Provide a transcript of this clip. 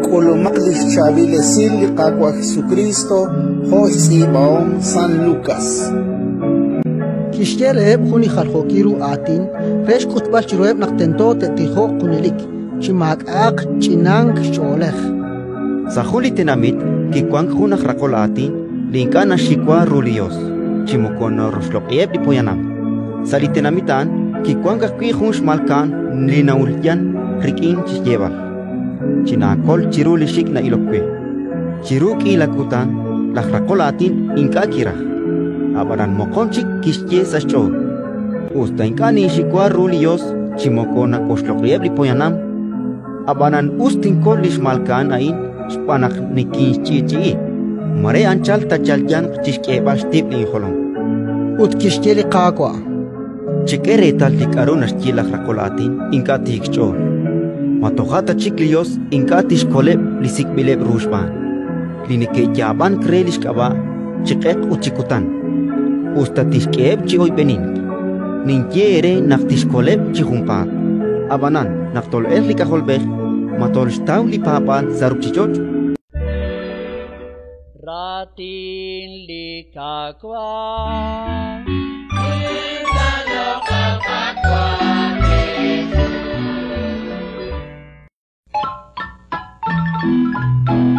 K'ulumaq li xchaab'il esil li Qaawa' Jesukriist jo' xtz'iib'ahom San Lukas. Kixye reheb' jun li jaljookil ru aatin re xk'utb'al chiruheb' naq tento te'tijoq junelik, chi maak'a'aq ch'inank xch'oolej. Sa' jun li tenamit kiwank jun aj raqol aatin li ink'a' naxxiwa ru li Yos chi moko naroxloq'iheb' li poyanam. Sa' li tenamit a'an kiwank ajwi' jun xmalka'an li na'ulyan rik'in chi xyeeb'al: «Chinaakol chiru li xik' na'ilok we». Chiru k'iila kutan laj raqol aatin ink'a' kiraj; ab'anan moqon chik kixye sa' xch'ool: «Us ta ink'a' ninxiwa ru li Yos chi moko nawoxloq'iheb' li poyanam, ab'anan us tinkol li xmalka'an a'in xb'aan naq nikinxch'i'ch'i'i. Mare anchal taachalyanq chi xk'eeb'al xtib' linjolom». Ut kixye li Qaawa': “Chek'e reetal li k'aru naxye laj raqol aatin ink'a' tiik xch'ool. Ma toja' ta chik li Yos ink'a' tixkoleb' li sik'b'ileb' ru xb'aan, li neke'yaab'ank re li xk'ab'a' chi q'eq ut chi kutan, us ta tixk'eheb' chi oyb'enink? Ninye eere naq tixkoleb' chi junpaat. Ab'anan naq tol'elq li K'ajolb'ej, ma tolxtaw li paab'aal sa' ruuchich'och'?” Raatin li Qaawa'. Thank you.